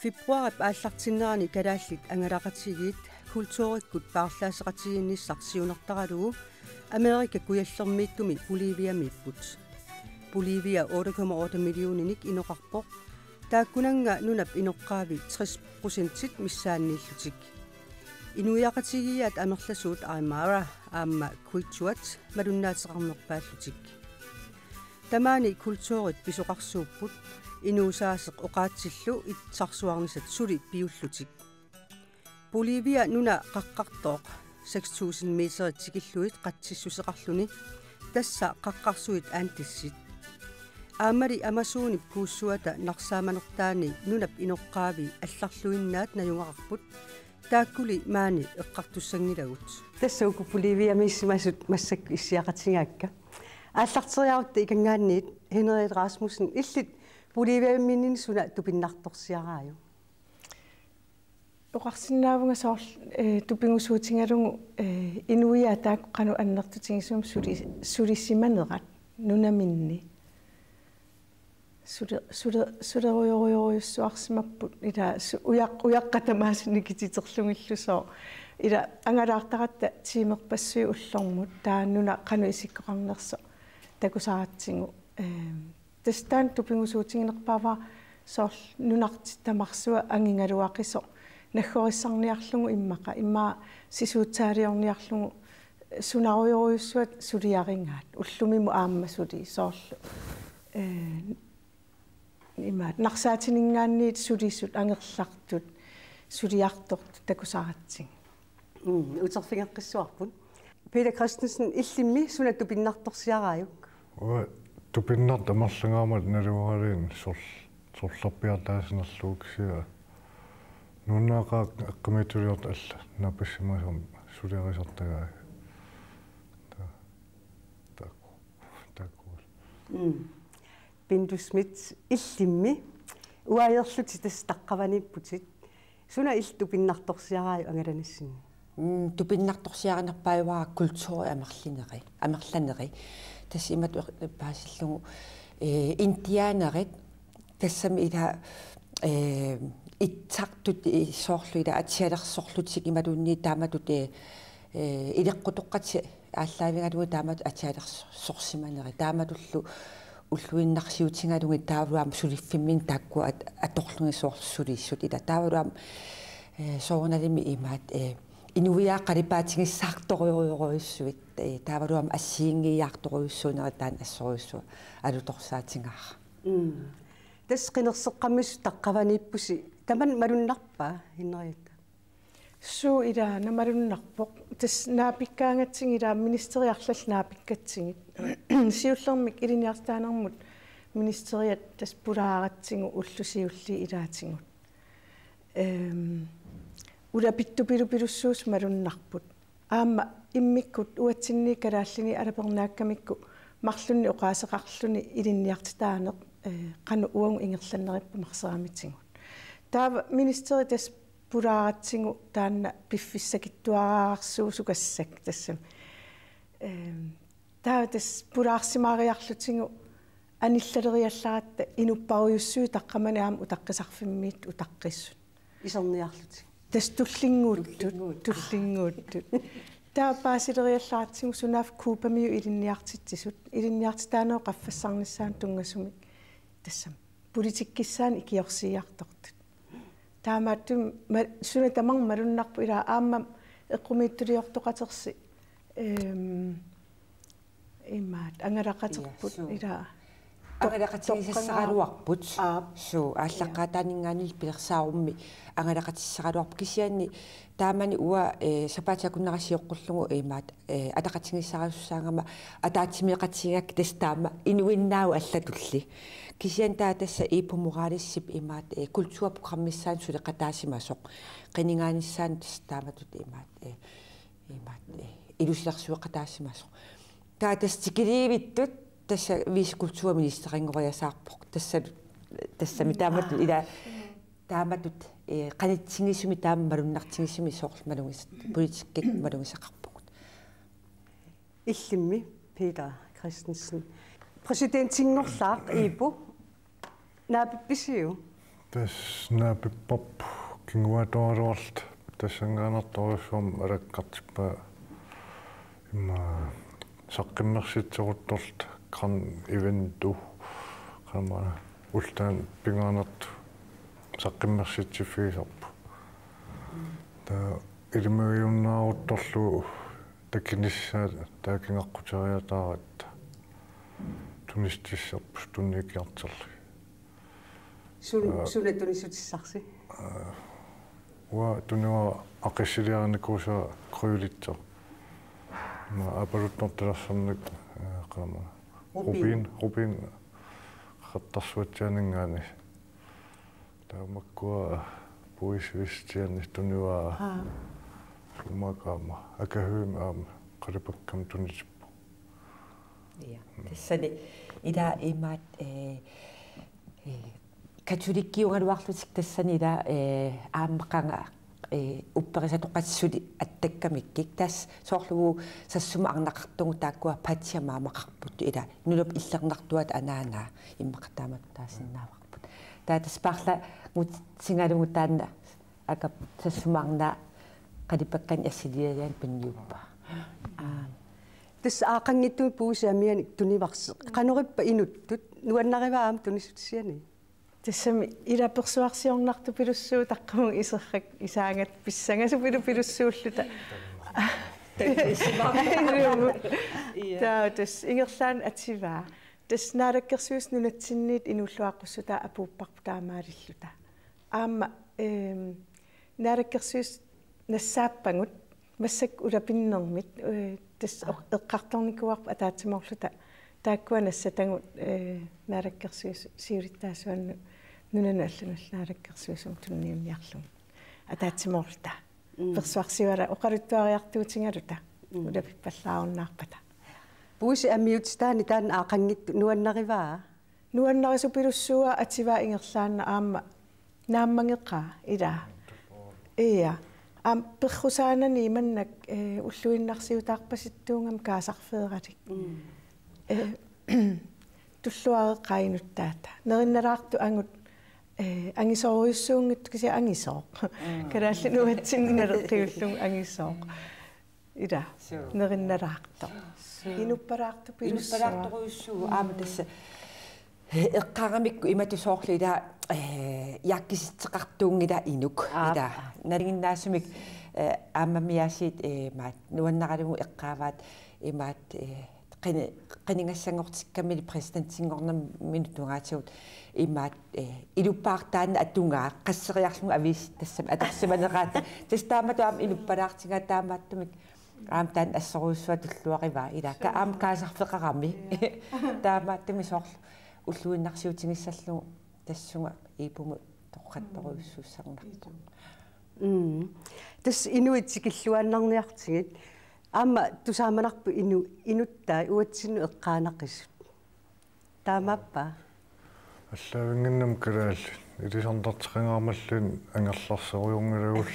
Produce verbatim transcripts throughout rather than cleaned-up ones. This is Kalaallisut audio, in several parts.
Februarip aallartinnerani kalaallit angalaqatigiit kulturikkut paarlaasseqatigiinnissaq siunertaralugu Amerika Kujallermiittumi Boliviamiipput. Bolivia otte komma otte millioninik inoqarpoq. Taakkunannga nunap inoqqaavi tres procentit missaanniillutik. Inuiaqatigiiaat amerlasuut aymara aamma quechuat malunnaateqarnerpaallutik. Tamaani kulturit pisoqarsuupput, inuusaaseq oqaatsillu itsarsuarnisat suli piullutik. Bolivia nuna qaqqartooq seks tusind meterit tikillugit qatsissuseqarluni, tassa qaqqarsuit Andesit. Aammali Amazonip kuussuata narsaamanertaani nunap inoqqaavi allarluinnaat najugaqarput, taakkuli maani eqqartussanngilagut. Tassa uku Boliviamiissimasut massakkut issiaqatigaakka. Aallarteriarutta ikanngaanniit Henriette Rasmussen, illit Boliviaminnini suna tupinnartorsiaraajuk? Oqarsinnaavunga soorlu, eh, tupigusuutigalugu, eh, inuiaat taakku qanoq annertutigisumik suli-, sulisimanerat nunaminni. Sule-, sule-, sulerujorujorujussuarsimapput ila su-, ujaq-, ujaqqat tamaasa nikititerlugillu soorlu. Ila angalaartaratta tiimerpassuit ullormut taava nuna qanoq isikkoqarnersoq takusaratsigu. Ehm, tassa taanna tupigusuutiginerpaavara soorlu nunarput tamarsuaq angigaluaqisoq naggorissarniarlugu immaqa, immaqa sisuutsaaliorniarlugu sunarujorujussuaq suliarigaat, ullumimut aamma suli soorlu. Eh, imaat, narsaatininngaanniit sulisut, angerlartut, suliartortut takusaratsigu. Mm, uterfigeqqissuarput. Peter Christensen, illimmi suna tupinnartorsiaraajuk? Uanga tupinnartoq amerlangaammata naluaraluunniit sorl-, sorlerpiartaasinnaalluni kisianni nunaqqat eqqumiitsuliortut allat naapassimasumik suliarisartagaat. Ta-, taakku, taakku. Mm. Pindu Schmidt, illimmi uagut tassa taqqavaniipputit. Suna illit tupinnartorsiaraajuk angalanissinni? Mm, tupinnartorsiarinerpaavara kulturi amerlaneri, amerlaneri. Tassa imatut paasillugu, eh, indianerit, tassami ila, eh, itsartut, eh, soorlu ila atsialersorlutik imaluunniit taamatut, eh, eh, ileqqutoqqatik aallaavigalugu taamatut atsialersorsimaneri. Taamatullu ulluinnarsiutigalugit taavalu aamma suliffimminni taakkua at-, atorlugit soorlu sulissut ila. Taavalu aamma, eh, soorunalimi imaat, eh, inuiaat qalipaatigissaartorujorujussuit, eh, taavalu aamma assigiinngiiaartorujussuunerit taanna assorujussuaq alutorsaatigaara. Mm. Tassa qinerseqqammisut taqqavaniippusi. Tamanna malunnarpa, Henriette? Suu, ilaana malunnarpoq. Tassa naapikkaangatsigit, ilaa, ministeriarlallu naapikkatsigit. Siullermik ilinniartitaanermut ministeriat tassa pulaaratsigu ullut siulliit ilaatigut. Ehm, ulapittupilupilluusut malunnarput. Aamma immikkut uatsinniit kalaallinit alapernaakkamikkut marlunnik oqaaseqarluni ilinniartitaaneq, eh, qanoq uagut ingerlannerippugut marseramitigut. Taava ministeri tassa pulaaratsigu taanna piffissakitsuararsuusukassaq tassami. Ehm, taava tassa pulaarsimaariarlutigu anillaleriallaratta inupparujussuit taqqamani aamma utaqqisarfimmiittut utaqqisut. Iserniarlutik. Tassa tullinnguuttut. Tullinnguuttut. Tullinnguuttut. Taava paasileriallaratsigu sunaaffa Cubamiut ilinniartitsisut. Ilinniartitaanerup qaffassarnissaanut tunngasumik. Tassami. Politikkissaannik ikiorsiiartortut. Taamaattumik ma-, suna tamarmi malunnarpoq, ilaa, aamma eqqumiitsuliortoqatersi, ehm, imaat, angalaqaterput, ja, suu, ilaa. Angalaqatigisassaraluarput. Aap. Suu, aallaqqaataaninngaanniillu pilersaarummi angalaqatissaraluarput. Kisianni taamani uanga, eh, sapaatip akunnera sioqqullugu imaat, eh, ataqatigiissaarisussaagama ataatsimeeqatigigakkit tassa taama inuinnaat allatulli. Kisianni taava tassa Evo Moralesip imaat, eh, kulturprogrammissaanut suleqataasimasoq. Qinigaanissaanut tassa taamatut imaat, eh, imaat, eh, ilusilersueqataasimasoq. Taava tassa tikiliivittut tassa vicekulturministerinngoriasaarpoq. Tassa, tassami taamatut ilaa, taamatut, eh, qanitsigisumik taama malunnartigisumik soorlu malugis-, politikkikkut malugisaqarpugut. Illimmi Peter Christensen. Præsidentinngorlaaq Evo. Naapippisiuk? Tassa naapipparput kinguaattoraluarluta tassanngaannartorujussuarmik alakkartippaa immaqa saqqummersitseruttorluta Grand Event-u, qanormaa, ulloq pingaarnertut saqqummersitsiffigisarput. Taava ilimagiunnaaruttorlugu takunissaat taakku kingaqquteriataaratta tunissutissarput tunniukkiartorlugit. Sun-, Aa. Suna tunissutissarsi? Aa, uanga tuniuara Aqissilisaarinikuusara Krølittoq. Ima aapaluttortalersorneq, aa, qanormaa. Rubin. Rubin, Rubin qeqertarsuatsiaaninngaanniit. Taava makkua Puisit Vestianni tuniuara. Aa. Sumaak aamma. Akahøjimi aamma qalipakkamik tunitippoq. Ja. Tassani ila imaattoq, eh, eh, katolikkiugaluarlutik tassani ila, eh, aamma qanga, eh, upperisatoqatit suli attakkamikkik, tassa soorlu Sassuma arnaqartugut taakkua patsiamaamaqarput ila nunap illernartuata anaanaa immaqa taamatut taasinnaavarput. Taava tassa paarlaanngutigalugu taanna akap Sassuma arnaa qalipakkanik assiliaani tunniuppaa. Aa. Tassa aaqqanngitsumik puisit amianik tunivarsi. Qanorippa inuttut, nuannarivaa aamma tunissutissani? Tassami ila persuarsiornartupilussuuvoq taqqamut iserfak isaangat pissangasupilupilluulluta. Taava tassa ingerlaannaq ativaa. Tassa Naalakkersuisut nunatsinniit inuulluaqqussutaa apuupparput taamaalilluta. Aamma, ehm, Naalakkersuisut nassaappagut massakkut ulapinnermit, eh, tassa oq-, eqqartornikuuarput ataatsimoorluta taakkua nassatagut, eh, Naalakkersuisut siulittaasuannut nunanut allanullu naalakkersuisumut tunniunniarlugit. Ataatsimoorluta. Mm. Persuarsiuara oqaluttuariartuutigaluta. Mm. Ulapippallaarunnaarpata. Puisit amiutitaanni taanna aaqqanngitsoq nuannarivaa? Nuannarisupilussuuvoq ativaa ingerlaannaq aamma naammageqaa ilaa. Ia. Aamma perrusaanani imannak, eh, ulluinnarsiutaarpasittuugami kaasarfeeralik. Mm. Eh, tulluareqaa inuttaata. Nerinnalaartoq angut, eh, angisoorujussuunngitsoq kisianni angisooq. Mm. Kalaallit Nunatsinnut naleqqiullugu angisooq. Ila, suu, nerinnalaartoq. Suu. Inuppalaartupilussuaq. Inuppalaartorujussuuvoq, aamma tassa, eh, eqqaaramikku imatut soorlu ila, eh, jaakkisitseqartuunngilaq inuk. Aap. Ila, nalinginnaasumik, eh, aammamiaasiit, eh, maat, nuannaralugu eqqaavaat, imaat, eh, qini-, qinigassanngortikkamili præsidentinngornerminut tungaatigut imaat, eh, inuppalaartaanna atungaa qasseriarlugu aviisit tassami atorsimaneraat. Tassa taamatut aamma inuppalaartigaa taamaattumik aamma taanna assorujussuaq tulluarivaa ilaa. Ka-, aamma kaasarfeqarami. Taamaattumik soorlu ulluinnarsiutigissallugu tassunga iipumut toqqattorujussuussarnarpoq. Mm. Tassa inuit tikilluaannarniartigit. Aamma tusaamanarpoq inu-, inuttai uatsinnut eqqaanaqisut. Taamaappa? Allaavinnginnami kalaallit. Ilisarnarteqangaarmalluunniit angerlarserujunngilagut.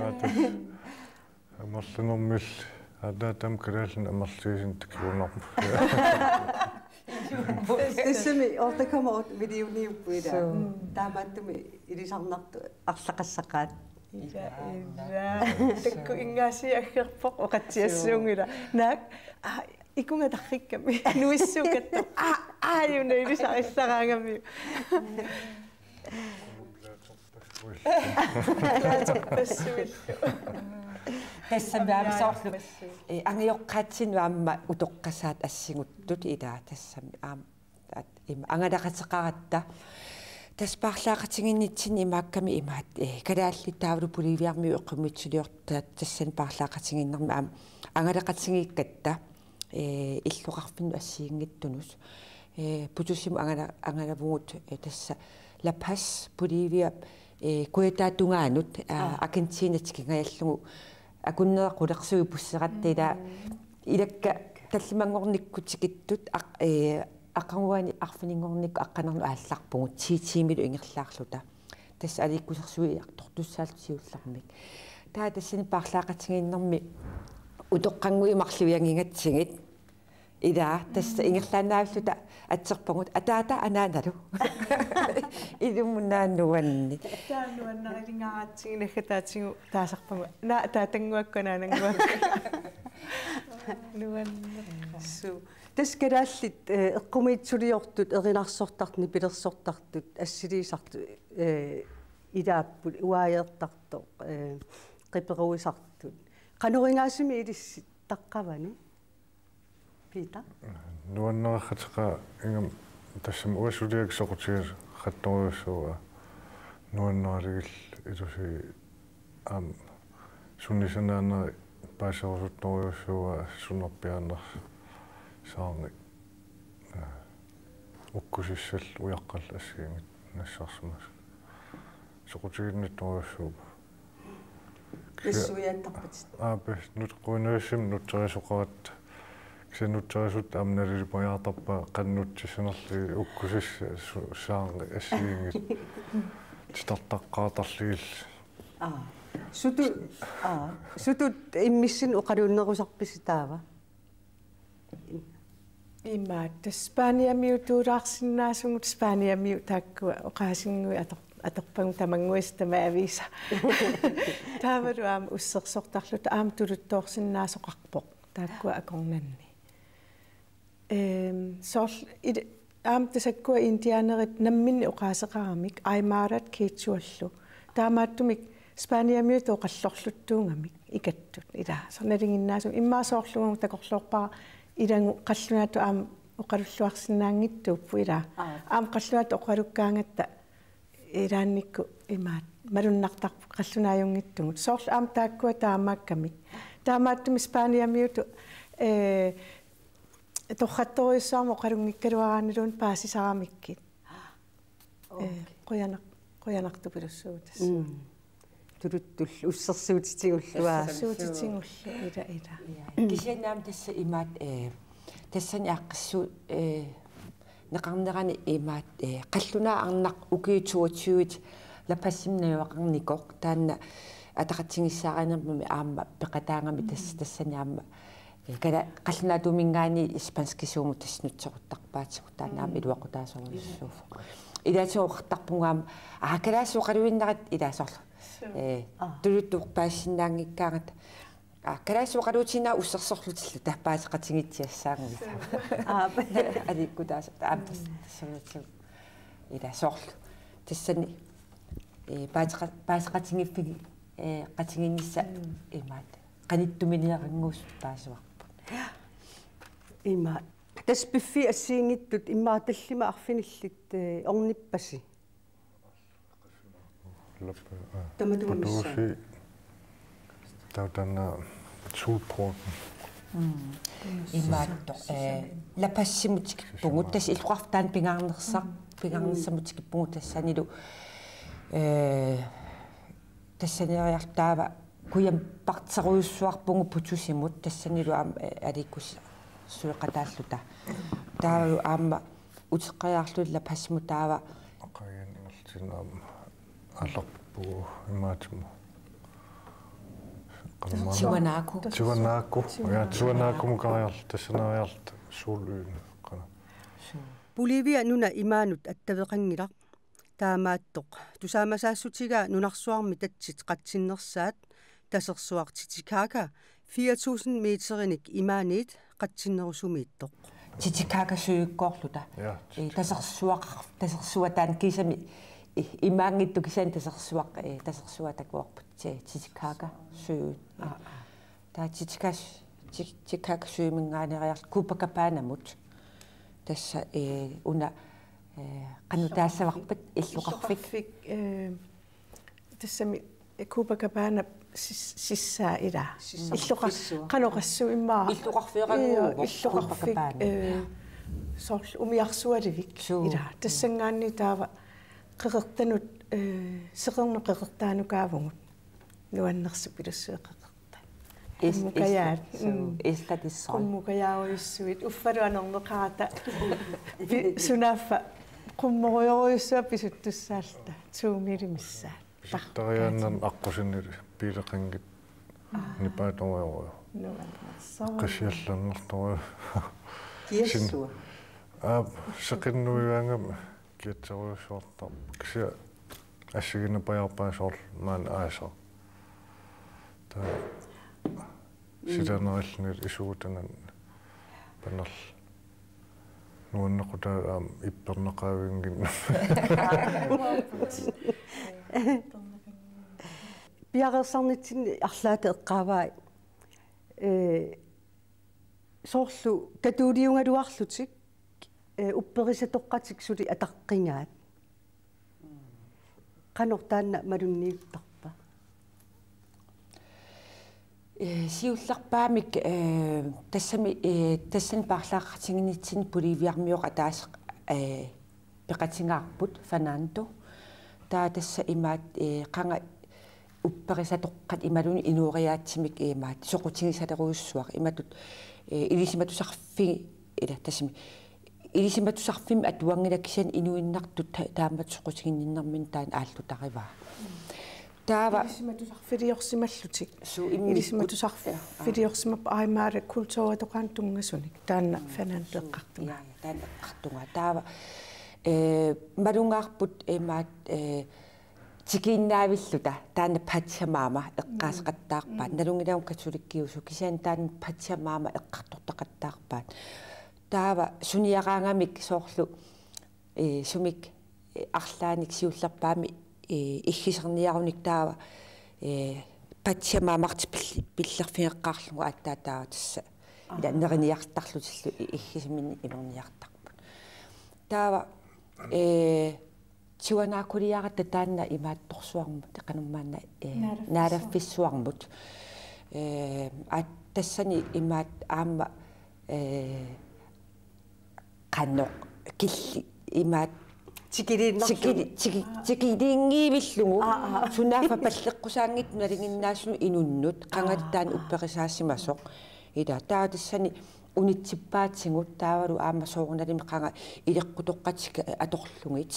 Aata. Amerlanermilli. Aataataami kalaallinik amerlatigisumik takujunnarpoq. Tassami otte komma otte millioniupput ilaa. Suu. Mm. Taamaattumik ilisarnartut arlaqassaqaat. Ila, ila. Takuinngaasiit aggerpoq oqatsiassuunngilaq. Naak, aa, ikunga tarrikkami. Nuissuukattoq. Aa, aa, aajuna ilisarissaraangamiuk. Tassami aamma soorlu, eh, angajoqqaatsinnut aamma utoqqasaat assiguttut ilaa tassami aamma at-, im-, angalaqateqaratta. Tassa paarlaaqatigiinnitsinni imaakkami imaat, eh, kalaallit taavalu Boliviarmiut eqqumiitsuliortaat tassani paarlaaqatigiinnermi aamma angalaqatigiikkatta, eh, illoqarfinnut assigiinngitsunut. Eh, Potosimut angala-, angalavugut, eh, tassa La Paz, Bolivia, eh, Cueta tungaanut, aa, aa, Argentina tikingajallugu akunneq qulersuit pusseratta ilaa, mm, ilakka tallimanngornikkut tikittut aq-, eh, aqaguani arfininngornikkut aqqaneq-marlunut aallarpugut ti tiimilu ingerlaarluta. Tassa aliikkusersuiartortussaalluta siullermik. Taava tassani paarlaaqatigiinnermi utoqqannguit marluianngigatsigit. Ila, tassa ingerlaannaavilluta atserpagut, ataata anaanalu. Ilumut nuanneq. Taava nuannarilingaaratsigu naggataatigut taasarpagut. Naa, ataatannguakkut anaanannguakkut. Nuanneq. Suu. Tassa kalaallit, eh, eqqumiitsuliortut, erinarsortartut, nipilersortartut, assiliisartut, eh, ilaapput, uaajeertartoq, eh, qiperuisartut. Qanoq ingaasimi ilissi taqqavani? Peter? Nuanneraqateqaaq, ingammik tassami uanga suliakka soqutigisaqartorujussuuara, nuanneralugu ilusi aamma sunniisanaaneri paaserusuttorujussuuara, sunnerpiaannersoq saarngi, eh, ukkusissallu ujaqqallu assigiinngitsut nassarsimasut. Soqutiginnittorujussuuvoq. Nassuiaattarpatit. Aap, nut-, quinnuissim nutserisoqaratta. Kisianni nutserisut aamma nalilipajaartarpaat qanoq nutsissanerlugit, ukkusissat su-, saarngi assigiinngitsut. Titartaqqaartarlugillu. Aa. Sutu-, aa. Sutut immissinnut oqaluunnerusarpisi taava? Imaattoq, Spaniamiutuulaarsinnaasugut, Spaniamiut taakkua oqaasinnguit ator-, atorpagut tamannguassat tamaviisa. Taavalu aamma ussersortarluta aamma tuluttoorsinnaasoqarpoq taakkua akornanni. Ehm, soorl-, il-, aamma tassa taakkua indianerit namminneq oqaaseqaramik, aymarat quechuallu. Taamaattumik Spaniamiutut oqallorluttuugamik ikattut, ila. Soorlu nalinginnaasumik immaqa soorlu uagut takorloorpara ilagut qallunaatut aamma oqalulluarsinnaanngitsuupput, ila. Aap. Aamma qallunaatut oqalukkaangatta ilaannikkut imaattoq malunnartarput qallunaajunngitsugut. Soorlu aamma taakkua taamaakkamik. Taamaattumik Spaniamiutut, eh, torrattorujussuarmik oqalunngikkaluaraanniluunniit paasisaramikkit. Okay. Eh, qujanaq-, qujanartupilussuugut tassa. Mm. Tuluttullu ussersuutitigulluarlugit. Ussersuutitigulluarlugit, ila, ila. Ja. Kisianni aamma tassa imaattoq, eh, tassani aaqqissuussineqarnerani imaattoq, eh, qallunaat arnaq ukiut toogtyve La Pazimi najugaqarnikoq, taanna ataqatigiissaarinermini aamma peqataagami tassa, tassani aamma, eh, kala-, qallunaatuuminngaanniit spanskisuumut tassa nutseruttarpaatigut, taanna aamma iluaqutaasorujussuuvoq. Ilaatigut oqartarpugut aamma, aa, kalaallisut oqaluinnarit, ila, soorlu. Suu. Eh, aa, tuluttut paasisinnaanngikkaangatta. Aa, kalaallisut oqaluutigiinnarit ussersorlutillu, taava paaseqatigiitsiassaagut. Suu. Aa. Aliikkutaasut aamma tas-, tassuunatsigu. Ila soorlu. Tassani, eh, paaseqa-, paaseqatigiiffigi-, eh, qatigiinnissaq, mm, imaattoq qanittuminiarannguusoq paasivarput. Ima. Tassa piffissap assigiinngitsut immaqa tallimat arfinillit, eh, ornippasi? Lap-, aa, tamatuma missaa. Putuusi. Taava taanna Solporten. Mm. Imaattoq, eh, La Pazimut tikippugut, tassa illoqarfik taanna pingaarnersa-, mm, pingaarnissamut tikippugut tassanilu, eh, tassaniariarluta taava kujamparterujussuarpugut Potosimut, tassanilu aamma, eh, aliikkussueqataalluta. Taava aamma uteqqajaarluta La Pazimut taava. Aqagu ingerlaannaq aallarpippugut imaattumut. Qanormaa. Tiwanaku. Tiwanaku. Ja, Tiwanakumukaariarluta, tassaniariarluta Soløen qanoq. Bolivia nuna imaanut attaveqanngilaq. Taamaattoq tusaamasaassutigaa nunarsuarmi tatsit qatsinnersaat, tasersuaq Titicaca fire tusind meterinik imaaniit qatsinnerusumiittoq. Titicaca Sø-kkoorluta. Ja, eh, Titicaca. Tasersuaq, tasersuaq taanna kiisami, eh, imaanngitsoq kisianni tasersuaq, eh, tasersuaq takuarput, Ti-, Titicaca Sø. Aa, aa. Taava Titicaca, Ti-, Titicaca Sø-minngaanniit Copacabanamut. Tassa, eh, una, eh, qanoq taassavarput, illoqarfik. Illoqarfik, eh, tassami Copacabana sis-, sissaa, ila. Sissaa. Illoqa-, sissaa. Qanoq assut immaqa. Illoqarfeeraluuvoq. Ii, illoqarfik, Copacabana. Eh, soorlu umiarsualivik. Suu. Ila. Tassanngaanniit taava qeqertanut, eh, seqernup qeqertaanukaavugut. Nuannersupilussuit qeqertat. Is-, qummukajaat. Is-, suu, mm. Isla del Sol. Qummukajaarujussuit. Uffalu anorneqarata. Pi-, sunaaffa qummorujorujussuaq pisuttussaalluta. Zoomili missaat. Pisuttoriaannarneq aqqusineq piileqanngitsoq. Aa. Nipaatorujorujoq. Nuannersoq. Qasiallannertorujoq. Kiassua. Aa, seqinnuigaangama kiatserujussuartarpoq. Kisianni assigiinnapajaarpaa soorlu maani aasaq. Taava silanerilluni isugutanani panerl. Nuannequtaa aamma ipperneqaavinnginna. Piareersarnitsinni arlaata eqqaavai, ee, soorlu katuuliugaluarlutik, ee, upperisatoqqatik suli ataqqigaat. Qanoq taanna malunniuttarpa? Ee, siullerpaamik, ee, tassami, ee, tassani paarlaaqatigiinnitsinni Boliviarmioq ataaseq, ee, peqatigaarput Fernando. Taava tassa imaat, ee, qanga upperisatoqqat imaluunniit inooriaatsimik imaat soqutigisalerujussuaq imatut, ee, ilisimatusarfi-, ila tassami ilisimatusarfimmi atuanngilaq kisianni inuinnartut ta-, taamatut soqutiginninnerminni taanna aallutarivaa. Taava ilisimatusarfiliorsimallutik. Suu, immikkut. Ilisimatusarfiliorsimappat aimmaaraq kulturatoqaannaq tunngasunik. Taanna Fernando eqqartunga. Ja, ja, taanna eqqartunga. Taava, ee, malugaarput imaat, ee, tikiinnaavilluta taanna Pachamama eqqaaseqattaarpaat. Nalunngilarput katolikkiusut kisianni taanna Pachamama eqqartortaqattaarpaat. Taava suniaraangamik soorlu, ee, sumik, ee, arlaannik siullerpaamik, ee, iggiserniarunik taava, ee, Pachamamamik pilli-, pillerfigeqqaarlugu aatsaat taava tassa. Ila neriniartarlutillu i-, iggisaminnik imerniartarput. Taava, ee, tigunaakuliaratta taanna imaattorsuarmut, qanormaanna, ee, naalaffissuarmut. Naalaffissuarmut. Ee, aat tassani imaat aamma, ee, qanoq killi imaat tikiliinnarlugu. Tikili-, tiki-, tikiliinngivillugu. Aa, aa. Sunaaffa palleqqusaanngitsoq nalinginnaasunut inunnut, qangali taanna upperisaasimasoq. Ila, taava tassani unitsippaatigut taavalu aamma soorunalimi qanga ileqqutoqqatik atorlugit.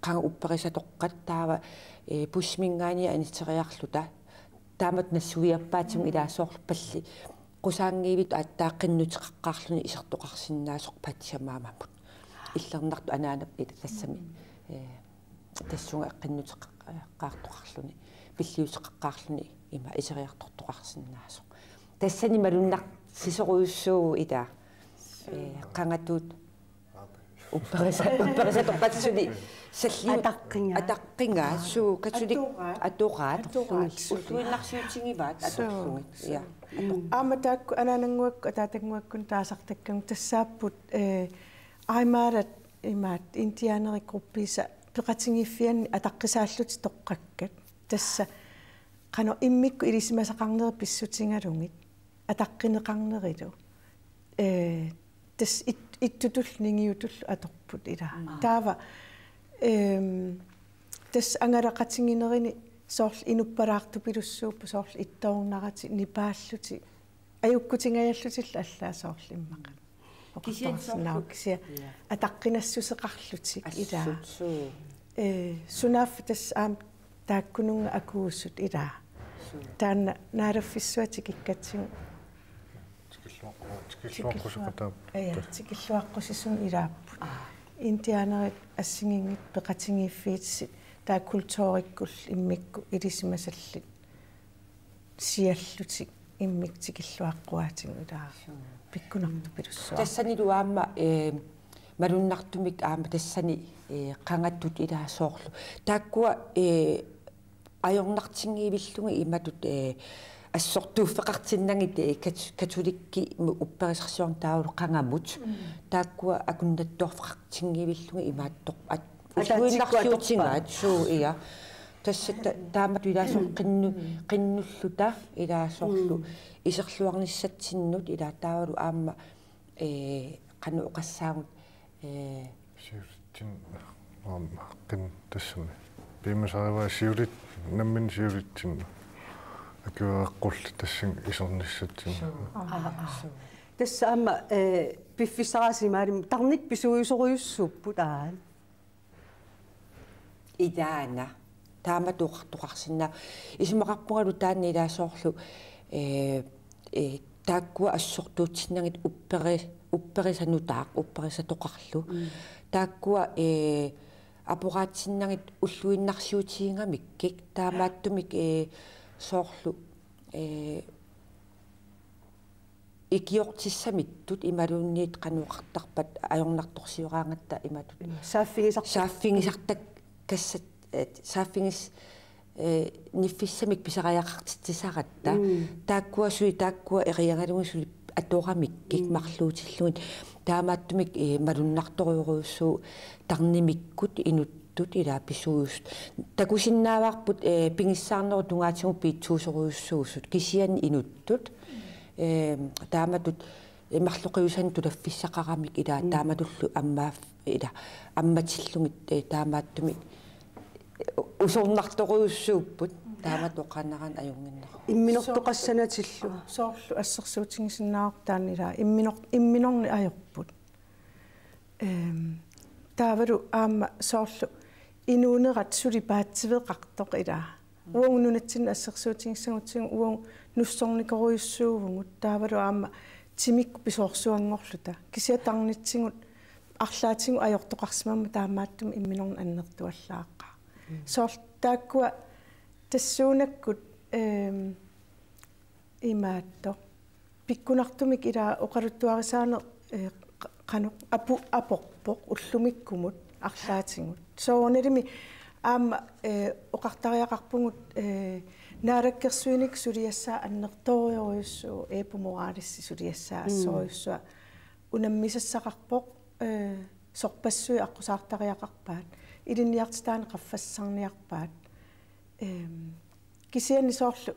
Qanga upperisatoqqat taava, ee, bussiminngaanniit anitseriarluta. Taamatut nassuiappaatigut ilaa soorlu palleqqusaanngivittoq aatsaat qinnuteqaqqaarluni isertoqarsinnaasoq Pachamamamut. Illernartut anaanap ila tassami, ee, tassunga qinnuteqaqqaartoqarluni, pilliuteqaqqaarluni ima iseriartortoqarsinnaasoq. Tassani malunnarsisorujussuuvoq ila, ee, qangatut Upperisa-, upperisatoqqat suli salliu-, ataqqigaat. Ataqqigaat, suu, katulik-, atoraat. Atoraat. Atoraat, suu. Ulluinnarsiutigivaat, suu, atorlugit. Suu. Ja. Mm. Aamma taakku anaanannguakkut, ataatannguakkut taasartakkagut tassaapput, ee, aimaarat imaat indianerip gruppiisa peqatigiiffianni ataqqisaallutik toqqakkat. Tassa qanoq immikkut ilisimasaqarnerit pissutigalugit. Ataqqineqarnerilu. Ee, tassa it-, ittutullu ningiutullu atorput ilaa. Mm. Taava, ehm, tassa angalaqatiginerini soorlu inuppalaartupilussuupput soorlu ittoornaratik nipaallutik. Ajukkutingajallutillu allaat soorlu immaqa. Kisianni soorlu. Oqartoqarsinnaavoq kisianni. Ja. Ataqqinassuseqarlutik ilaa. Assut, suu. Ee, sunaaffa tassa aamma taakkununnga akuusut ilaa. Suu. Taanna naalaffissuaq tikikkatsigu. Tikilluaqqu-, tikilluaqquseqataap-. Tikillua-, ja, tikilluaqqusisunut ilaapput. Aa. Indianerit assigiinngitsut peqatigiiffiit taava kulturikkullu immikkut ilisimasallit siallutik immikkut tikilluaqquaatigut ilaa. Suu. Pikkunartupilussuaq. Tassanilu aamma, ee, malunnartumik aamma tassani, ee, qangatut ilaa soorlu. Taakkua, ee, ajornartinngivillugit imatut, ee, assortuuffeqartinnagit, ee, kat-, katolikkimut upperisarsiorneq taavalu qangamut. Mm. Taakkua akunnattoorfeqartinngivillugit imaattoq-, at-, ataatsikkut ulluinnarsiutigaat, atorpaat. Suu, ja. Tassa ta-, taamatut ilaa soorlu qinnu-, qinnulluta ilaa soorlu. Mm. Iserluarnissatsinnut ilaa taavalu aamma, ee, qanoq oqassaagut, ee, siulitsin-, aamma, qin-, tassami. Piumasarivaa siulit-, nammineq siulitsinnut. Akuereqqulli tassani isernissatsinnut. Suu. Aa, aa. Suu. Tassa aamma, ee, piffissaraasimaalim tarnikkut pisuusorujussuupput aamma. Ilaana. Taamatut oqartoqarsinnaa-. Isumaqarpungalu taanna ilaa soorlu, ee, ee, taakkua assortuutsinnagit upperi-, Upperisaq nutaaq, upperisatoqarlu. Mm. Taakkua, eh, aporaatsinnagu ulluinnarsiutigigamikkik, taamaattumik, eh, soorlu, eh, ikiortissamittut imaluunniit qanoq oqartarpat ajornartorsioraangatta imatut. Mm. Saaffigisartak. Saaffigisartakkassat, eh, saaffigis-, eh, niffissamik pisariaqartitsisaratta. Mm. Taakkua suli, taakkua eriagalugit suli atoramikkik. Mm. Marluutillugit. Taamaattumik, eh, malunnartorujorujussuuvoq tarnimikkut inuttut ilaa pisuusut. Takusinnaavarput, eh, pigissaarnerup tungaatigut piitsuusorujussuusut. Kisianni inuttut, eh, taamatut, eh, marloqiusanik tulaffissaqaramik ilaa. Mm. Taamatullu ammaa ilaa ammatillugit, eh, taamaattumik usornartorujussuupput, taamatut oqaannaraanni ajunnginneruvoq. Imminortoqassanatillu. Soorlu assersuutigisinnaavarput taanna ilaa imminor-, imminorneq ajorput. Ehm, taavalu aamma soorlu inuunerat suli paatsiveqartoq ilaa. Uagut nunatsinni assersuutigissagutsigu uagut nussornikorujussuuvugut, taavalu aamma timikkut pisoorsuanngorluta. Kisianni tarnitsigut arlaatigut ajortoqarsimammat taamaattumik imminorneq annertuallaaqaaq. Mm. Soorlu taakkua tassuunakkut, ehm, imaattoq. Pikkunartumik ilaa oqaluttuarisaaneq, eh, qa-, qanoq apu-, aporpoq ullumikkumut arlaatigut. Soorunalimi aamma, eh, oqartariaqarpugut, eh, naalakkersuinikkut suliassaa annertoorujussuuvoq, Epo Moralesi suliassaa. Mm. Assorujussuaq unammisassaqarpoq, eh, sorpassuit aqqusaartariaqarpaat. Ilinniartitaaneq qaffassarniarpaat. Ehm, kisianni soorlu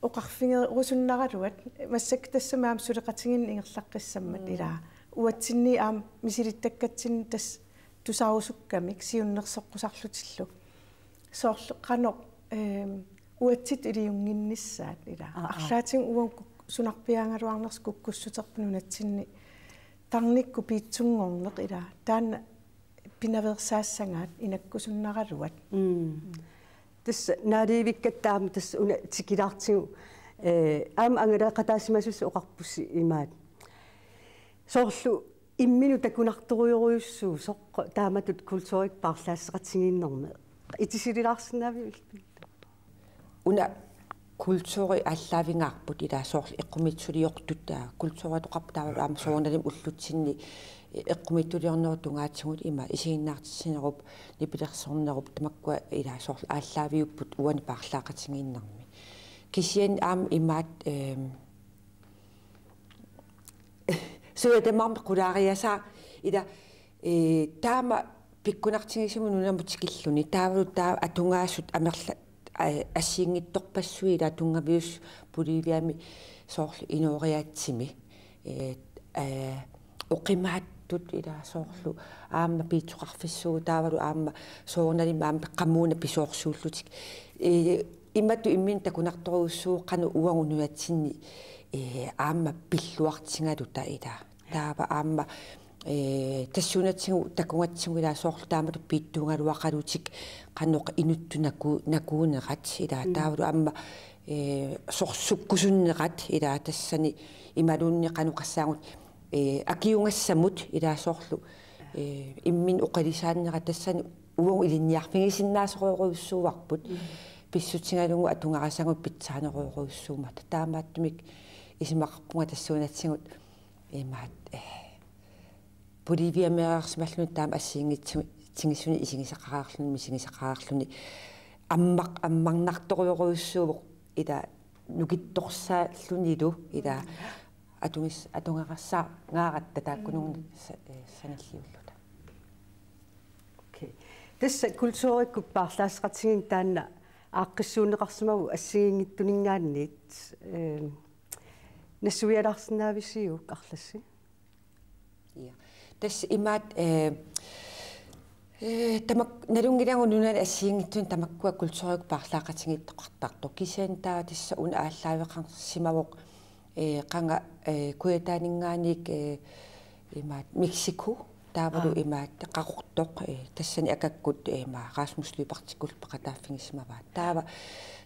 oqarfigerusunnaraluat massakkut tassami aamma suleqatigiinneq ingerlaqqissammat. Mm. Ilaa uatsinni aamma misilittakkatsinni tassa tusarusukkamik siunnersoqqusarlutillu. Soorlu qanoq, ehm, uatsitut iliunnginnissaat ilaa. Aa, aa. Arlaatigut uagut kuk-, sunarpiaagaluarnersut kukkussuterput nunatsinni tarnikkut piitsunngorneq ilaa. Taanna pinaveersaassagaat inakkusunnaraluat. Mm. Tassa naaliivikkatta aamma tassa una tikilaartigu, eh, aamma angalaqataasimasussi oqarpussi imaat. Soorlu imminut takunartorujorujussuusoq taamatut kulturikkut paarlaasseqatigiinnermi. Itisililaarsinnaaviuk? Una kulturi aallaavigaarput ilaa soorlu eqqumiitsuliortut, aa, kulturitoqarput taavalu aamma soorunalimi ullutsinni, eh, eqqumiitsuliornerup tungaatigut ima isiginnaartitsinerup, nipilersornerup tamakkua ilaa soorlu aallaaviupput uani paarlaaqatigiinnermi. Kisianni aamma imaat, ehm, suna tamarmi qulaariasaaq ilaa, eh, taama pikkunartigisumik nunamut tikilluni taavalu taava atugaasut amerla-, a-, assigiinngitsorpassuit ilaa tunngaviusut Boliviami soorlu inooriaatsimi, eh, eh, oqimaatsut ilaa soorlu aamma piitsoqarfissuugut taavalu aamma soorunalimi aamma qamuuna pisoorsuullutik. Eh, imatut imminut takunartorujussuuvoq qanoq uagut nunatsinni, eh, aamma pilluartigaluta ilaa. Taava aamma, eh, tassuunatsigut takugatsigu ilaa soorlu taamatut piittuugaluaqalutik qanoq inuttut naku-, nakuunerat ilaa. Mm. Taavalu aamma, eh, sorsukkusunnerat ilaa tassani imaluunniit qanoq oqassaagut, eh, akiugassamut ilaa soorlu, eh, imminut oqilisaannerat tassani uagut ilinniarfigisinnaasorujorujussuuarput. Mm. Pissutigalugu atugarisagut pitsaanerujorujussuummata. Taamaattumik isumaqarpunga tassuunatsigut imaat, eh, Boliviameersimalluni taama assigiinngitsu-, -tigissuni isigisaqareerluni, misigisaqareerluni. Ammaq-, ammarnartorujorujussuuvoq ilaa nukittorsaallunilu ilaa atugis-, atugarissaagaaratta taakkununnga. Mm. Sa-, eh, sanilliulluta. Okay. Tassa kulturikkut paarlaasseqatigiinneq taanna aaqqissuunneqarsimavoq assigiinngitsuninngaanniit, eh, nassuialaarsinnaavisiuk, Arlassi? Ja. Tassa imaat, eh, eh, tamak-, nalunngilagut nunani assigiinngitsunik tamakkua kulturikkut paarlaaqatigiittoqartartut. Kisianni taava tassa una aallaaveqarsimavoq, eh, qanga, eh, Kujataaninngaanniit, eh, imaat Mexico, taavalu, aa, imaat Qaqortoq, eh, tassani akakkut, eh, imaat Rasmus Lyberthikkullu peqataaffigisimavaat. Taava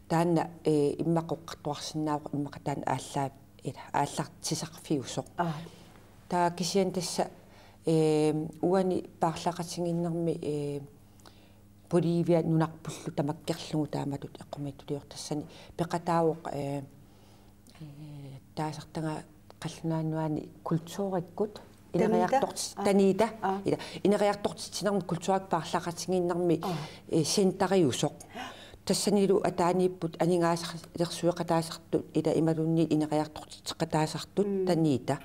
taanna, eh, immaqa oqartuarsinnaavoq immaqa taanna aallaa-, ila, aallartisarfiusoq. Aa. Taava kisianni tassa, eh, uani paarlaqatigiinnermi, eh, Bolivia nunarpullu tamakkerlugu taamatut eqqumiitsuliortoq, tassani peqataavoq, eh, eh, taasartagaq qallunaat nuanni kulturikkut Tanita? Ineriartortis-, Aa. Tanita. Aa. Ila, ineriartortitsinermut kulturikkut paarlaqatigiinnermi, Aa. eh, centeriusoq. Tassanilu ataaniipput aningaasarsiortut ila imaluunniit ineriartortitseqataasartut Mm. Tanita.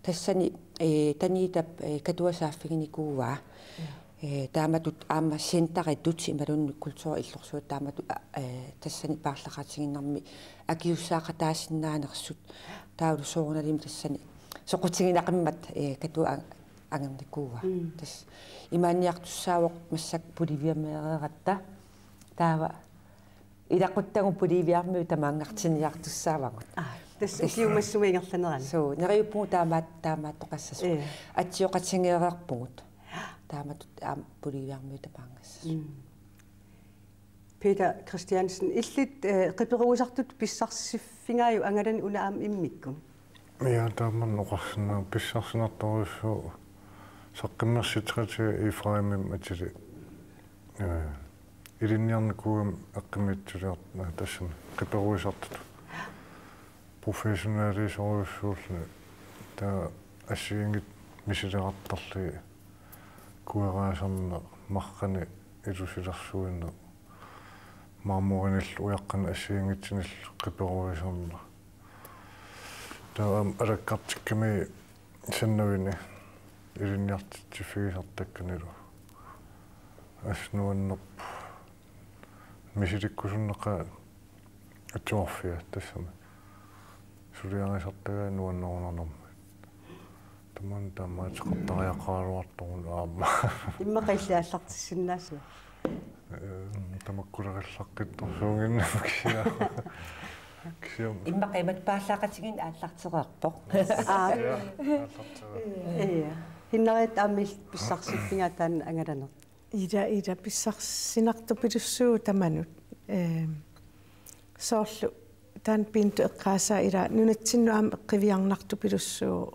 Tassani, eh, Tanitap, eh, katua saaffiginikuuaa. Mm. Eh, taamatut aamma centeritut imaluunniit kulturip illorsuata taamatut, eh, tassani paarlaqatigiinnermi akisussaaqataasinnaanersut. Taavalu soorunalimi tassani soqutiginaqimmat, eh, katua an-, angernikuuaa. Mm. Tassa imaanniartussaavoq massakkut Boliviameereeratta. Taava ilaquttagut Boliviarmiut tamaanngartinniartussaavagut. Aa, tassa Tassa. Ukiumassumiingerlanerani. Suu, neriuppugut taamaat-, taamaattoqassasut. Ee. Atsioqatigeereerpugut. Taamatut aamma Boliviarmiut tamaanngassasut. Mm. Peter Christiansen, illit, eh, qiperuisartut pissarsiffigaaju angalaneq una aamma immikkut? Ja, tamanna oqarsinnaavoq pissarsinartorujussuuvoq saqqummersitseqatiga Efraimimik atilik. Eh, ilinniarnikuugami eqqumiitsulior-, eh, tassami qiperuisartutut. Professionaliusorujussuulluni taava assigiinngitsut misileqartarlugit kueraaserneq, marrani ilusilersuineq, marmorinillu ujaqqanik assigiinngitsunillu qiperuisarneq. Taava aamma alakkartikkami sannavini ilinniartitsiffigisartakkanilu. Assut nuannerpoq. Misilikkusunneqaaq atuarfia tassami. Suliarisartagaat nuannerunermut. Tamanna taamaateqartariaqaraluartoruna aamma. Immaqa illit aallartissinnaasuat? Eh, tamakkuleqillaqqittorsuunnginnama kisianni. Kisianni. Immaqa imatut paarlaqatigiinneq aallartereerpoq. Aa. Ja, aallartereerpoq. Ja. Hinnariattap aamma illit pissarsiffigaat taanna angalanertut? Ila, ila pissarsinartupilussuuvoq tamanut. Ehm, soorlu taanna Pintu eqqaasaa ila nunatsinnut aamma qiviarnartupilussuuvoq.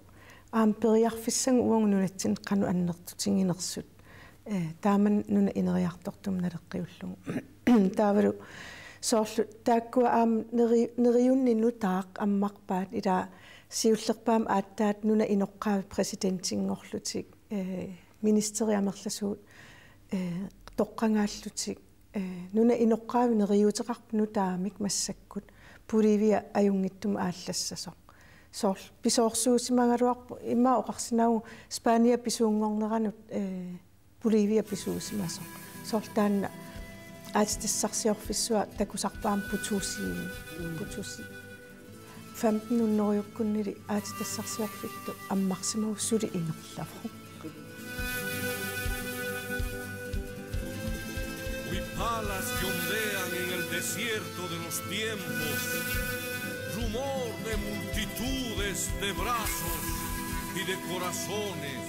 Aamma periarfissagut uagut nunatsinni qanoq annertutiginersut. Eh, taama nunap ineriartortumik naleqqiullugu. Taavalu soorlu taakkua aamma neri-, neriunneq nutaaq ammarpaat ila siullerpaamik aatsaat nunap inoqqaavi præsidentinngorlutik, eh, ministeri amerlasuut, eh, toqqagaallutik, eh, nunap inoqqaavi neriuuteqarpoq nutaamik massakkut Bolivia ajunngitsumik aallassasoq. Soorlu pisoorsuusimagaluarpoq, immaqa oqarsinnaavoq Spania pisuunngorneranut, eh, Bolivia pisuusimasoq. Soorlu taanna aatsitassarsiorfissua takusarpaa aamma Potosí. Potosí. Femten hundredekkunnili aatsitassarsiorfittut ammarsimasoq suli ingerlavoq. Huipalas que ondean en el desierto de los tiempos, rumor de multitudes de brazos y de corazones